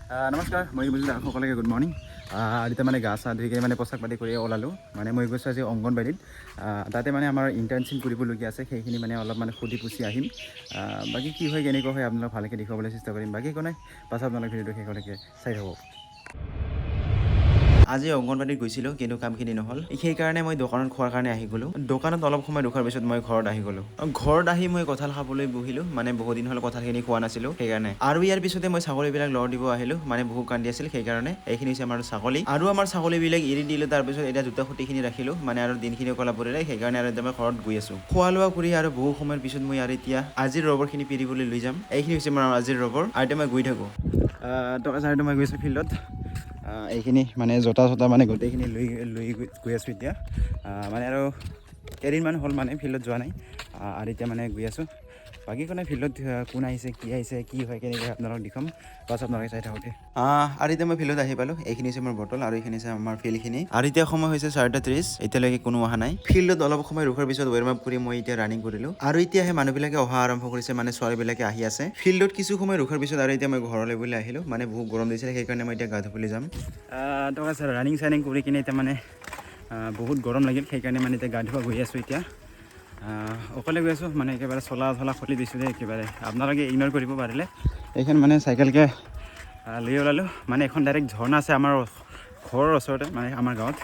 নমস্কাৰ, মই বুজিলোঁ সকলোকে গুড মৰ্ণিং। এতিয়া মানে গা চা ধুই কিনে মানে পোচাক পাতি কৰি ওলালোঁ। মানে মই গৈছোঁ আজি অংগনবাড়ীত। তাতে মানে আমাৰ ইণ্টাৰ্ণশ্বিপ কৰিবলগীয়া আছে, সেইখিনি মানে অলপ মানে সুধি পুচি আহিম। বাকী কি হয়, কেনেকুৱা হয়, আপোনালোক ভালকৈ দেখুৱাবলৈ চেষ্টা কৰিম। বাকী একো নাই, পাছত আপোনালোক ভিডিঅ'টো শেষলৈকে চাই থাকক। আজি অংগনবাড়ীত গৈছিলোঁ, কিন্তু কামখিনি নহ'ল। সেইকাৰণে মই দোকানত খোৱাৰ কাৰণে আহি গ'লোঁ। দোকানত অলপ সময় ৰখাৰ পিছত মই ঘৰত আহি গ'লোঁ। ঘৰত আহি মই কঁঠাল খাবলৈ বহিলোঁ। মানে বহুত দিন হ'ল কঁঠালখিনি খোৱা নাছিলোঁ, সেইকাৰণে। আৰু ইয়াৰ পিছতে মই ছাগলীবিলাক লৰ দিব আহিলোঁ। মানে বহুত কান্দি আছিল, সেইকাৰণে। এইখিনি হৈছে আমাৰ ছাগলী আৰু আমাৰ ছাগলীবিলাক এৰি দিলোঁ। তাৰপিছত এতিয়া জোতা খুটিখিনি ৰাখিলোঁ। মানে আৰু দিনখিনি কলা পৰিলে, সেইকাৰণে। আৰু এতিয়া মই ঘৰত গৈ আছোঁ খোৱা লোৱা কৰি। আৰু বহু সময়ৰ পিছত মই আৰু এতিয়া আজিৰ ৰবৰখিনি পিৰিবলৈ লৈ যাম। এইখিনি হৈছে মোৰ আজিৰ ৰবৰ আৰু এতিয়া মই গৈ থাকোঁ। টকা চাৰিটো মই গৈছোঁ ফিল্ডত। এইখিনি মানে জোতা চোতা মানে গোটেইখিনি লৈ লৈ গৈ আছোঁ এতিয়া। মানে আৰু কেইদিনমান হ'ল মানে ফিল্ডত যোৱা নাই। আৰু এতিয়া মানে গৈ আছোঁ। বাকী কোনে ফিল্ডত কোন আহিছে, কি আহিছে, কি হয়, কেনেকৈ হয়, আপোনালোকক দেখুৱাম। বাছ, আপোনালোকে চাই থাকোঁতে। আৰু এতিয়া মই ফিল্ডত আহি পালোঁ। এইখিনি হৈছে মোৰ বটল আৰু এইখিনি হৈছে আমাৰ ফিল্ডখিনি। আৰু এতিয়া সময় হৈছে 4:30। এতিয়ালৈকে কোনো অহা নাই। ফিল্ডত অলপ সময় ৰখাৰ পিছত ৱেৰ্ম আপ কৰি মই এতিয়া ৰানিং কৰিলোঁ। আৰু এতিয়াহে মানুহবিলাকে অহা আৰম্ভ কৰিছে, মানে ছোৱালীবিলাকে আহি আছে। ফিল্ডত কিছু সময় ৰখাৰ পিছত আৰু এতিয়া মই ঘৰলৈ বুলি আহিলোঁ। মানে বহুত গৰম দিছিলে, সেইকাৰণে মই এতিয়া গা ধুবলৈ যাম। টকা ছাৰ, ৰানিং চানিং কৰি কিনে এতিয়া মানে বহুত গৰম লাগিল, সেইকাৰণে মানে এতিয়া গা ধুব গৈ আছোঁ এতিয়া। অকলে গৈ আছোঁ, মানে একেবাৰে চলা চলা খুলি দিছোঁ দেই একেবাৰে। আপোনালোকে ইগন'ৰ কৰিব পাৰিলে। এইখন মানে চাইকেলকে লৈ ওলালোঁ। মানে এখন ডাইৰেক্ট ঝৰ্ণা আছে আমাৰ ঘৰৰ ওচৰতে, মানে আমাৰ গাঁৱত।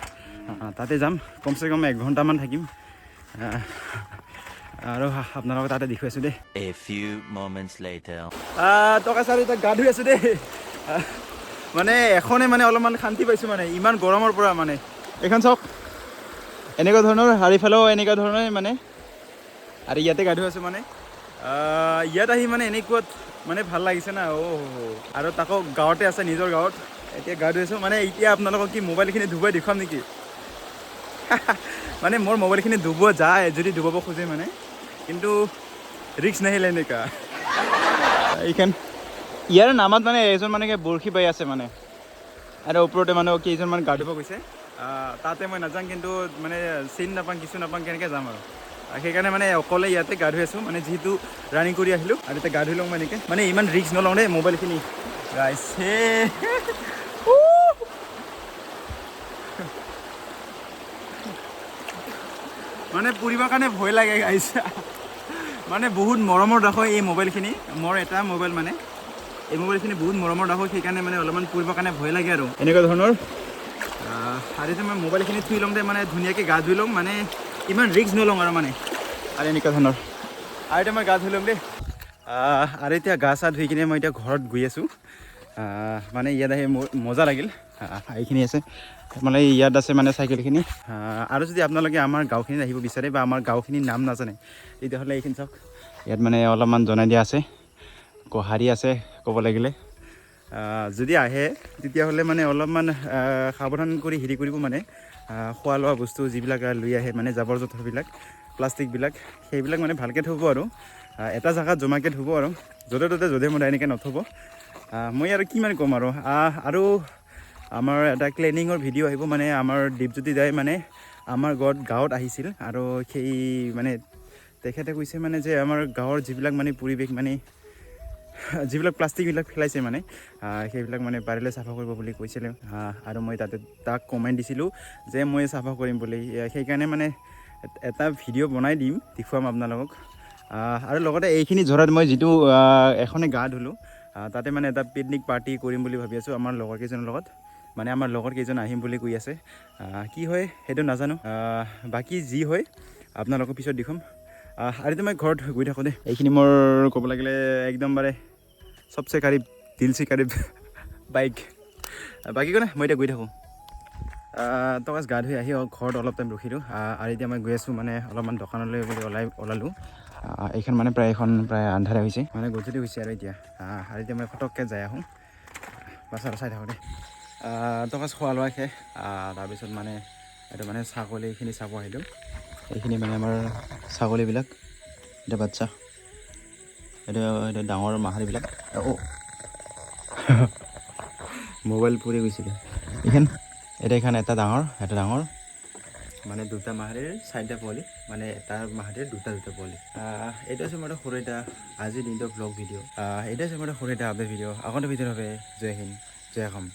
তাতে যাম, কমচে কম এক ঘণ্টামান থাকিম। আৰু আপোনালোকক তাতে দেখুৱাইছোঁ দেই। A few moments later. টকা ছাৰ, এতিয়া গা ধুই আছোঁ দেই। মানে এখনে মানে অলপমান শান্তি পাইছোঁ, মানে ইমান গৰমৰ পৰা। মানে এইখন চাওক, এনেকুৱা ধৰণৰ, চাৰিফালেও এনেকুৱা ধৰণে মানে। আৰু ইয়াতে গা ধুই আছোঁ। মানে ইয়াত আহি মানে এনেকুৱাত মানে ভাল লাগিছে না। অ' আৰু তাকো গাঁৱতে আছে, নিজৰ গাঁৱত এতিয়া গা ধুই আছোঁ। মানে এতিয়া আপোনালোকক কি মোবাইলখিনি ধুবই দেখুৱাম নেকি? মানে মোৰ মোবাইলখিনি ধুব যায় যদি ধুবাব খোজে মানে, কিন্তু ৰিস্ক নাহিলে এনেকুৱা। এইখন ইয়াৰ নামত মানে এজন মানে বৰশী বাই আছে মানে, আৰু ওপৰতে মানে কেইজনমান গা ধুব গৈছে। তাতে মই নাযাওঁ, কিন্তু মানে চিন নাপাওঁ, কিছু নাপাওঁ, কেনেকৈ যাম? আৰু সেইকাৰণে মানে অকলে ইয়াতে গা ধুই আছোঁ। মানে যিহেতু ৰানিং কৰি আহিলোঁ আৰু এতিয়া গা ধুই লওঁ। মানে এনেকৈ মানে ইমান ৰিস্ক নলওঁ দেই মোবাইলখিনি গাইছে। মানে পুৰিবৰ কাৰণে ভয় লাগে গাইছে। মানে বহুত মৰমৰ ৰাখোঁ এই মোবাইলখিনি। মোৰ এটা মোবাইল, মানে এই মোবাইলখিনি বহুত মৰমৰ ৰাখোঁ, সেইকাৰণে মানে অলপমান পুৰিবৰ কাৰণে ভয় লাগে আৰু এনেকুৱা ধৰণৰ। আৰু এতিয়া মই মোবাইলখিনি থুই লওঁ দে, মানে ধুনীয়াকৈ গা ধুই লওঁ, মানে ইমান ৰিস্ক নলওঁ আৰু মানে আৰু এনেকুৱা ধৰণৰ। আৰু এতিয়া মই গা ধুই ল'ম দেই। আৰু এতিয়া গা চা ধুই কিনে মই এতিয়া ঘৰত গৈ আছোঁ। মানে ইয়াত আহি মোৰ মজা লাগিল। এইখিনি আছে, মানে ইয়াত আছে মানে চাইকেলখিনি। আৰু যদি আপোনালোকে আমাৰ গাঁওখিনিত আহিব বিচাৰে বা আমাৰ গাঁওখিনিৰ নাম নাজানে, তেতিয়াহ'লে এইখিনি চাওক, ইয়াত মানে অলপমান জনাই দিয়া আছে। গোহাৰি আছে ক'ব লাগিলে। যদি আহে তেতিয়াহ'লে মানে অলপমান সাৱধান কৰি হেৰি কৰিব, মানে খোৱা লোৱা বস্তু যিবিলাক লৈ আহে, মানে জাবৰ জোঁথৰবিলাক, প্লাষ্টিকবিলাক, সেইবিলাক মানে ভালকৈ থ'ব আৰু এটা জেগাত জমাকৈ থ'ব আৰু য'তে ত'তে য'ধে মধে এনেকৈ নথ'ব। মই আৰু কিমান ক'ম আৰু। আৰু আমাৰ এটা ক্লিনিঙৰ ভিডিঅ' আহিব। মানে আমাৰ দীপজ্যোতি দাই মানে আমাৰ গাঁৱত আহিছিল আৰু সেই মানে তেখেতে কৈছে মানে যে আমাৰ গাঁৱৰ যিবিলাক মানে পৰিৱেশ, মানে যিবিলাক প্লাষ্টিকবিলাক পেলাইছে, মানে সেইবিলাক মানে পাৰিলে চাফা কৰিব বুলি কৈছিলে। আৰু মই তাতে তাক কমেণ্ট দিছিলোঁ যে মই চাফা কৰিম বুলি। সেইকাৰণে মানে এটা ভিডিঅ' বনাই দিম, দেখুৱাম আপোনালোকক। আৰু লগতে এইখিনি ঝৰাত মই যিটো এখনে গা ধুলোঁ, তাতে মানে এটা পিকনিক পাৰ্টি কৰিম বুলি ভাবি আছোঁ আমাৰ লগৰ কেইজনৰ লগত। মানে আমাৰ লগৰ কেইজন আহিম বুলি কৈ আছে। কি হয় সেইটো নাজানো। বাকী যি হয় আপোনালোকক পিছত দেখুৱাম। আৰু এতিয়া মই ঘৰত গৈ থাকোঁ দেই। এইখিনি মোৰ ক'ব লাগিলে একদম বাৰে सबसे करीब, दिल से करीब বাইক। বাকী একো নাই, মই এতিয়া গৈ থাকোঁ। তো গা ধুই আহি ঘৰত অলপ টাইম ৰখিলোঁ। আৰু এতিয়া মই গৈ আছোঁ, মানে অলপমান দোকানলৈ বুলি ওলালোঁ। এইখন মানে প্ৰায় এইখন প্ৰায় আন্ধাৰে হৈছে, মানে গধূলি হৈছে আৰু এতিয়া। আৰু এতিয়া মই ফটককৈ যাই আহোঁ। বাছ, আৰু চাই থাকোঁ দেই। তো খোৱা লোৱা শেষ। তাৰপিছত মানে এইটো মানে ছাগলীখিনি চাব আহিলোঁ। এইখিনি মানে আমাৰ ছাগলীবিলাক, এতিয়া বাচ্চা, এইটো ডাঙৰ মাহাৰীবিলাক। অ' মোবাইল পৰি গৈছিলে। এইখন এতিয়া এইখন এটা ডাঙৰ, এটা ডাঙৰ, মানে দুটা মাহাৰীৰ চাৰিটা পোৱালি, মানে এটা মাহাৰীৰ দুটা দুটা পোৱালি। এইটো হৈছে মোৰ এটা সৰু এটা আজিৰ দিনটোৰ ব্লগ ভিডিঅ'। এইটো হৈছে মোৰ এটা সৰু এটা আপডেট ভিডিঅ'। আগন্তুক ভিডিঅ'ৰ বাবে জয় হিন্দ। যাই খাম।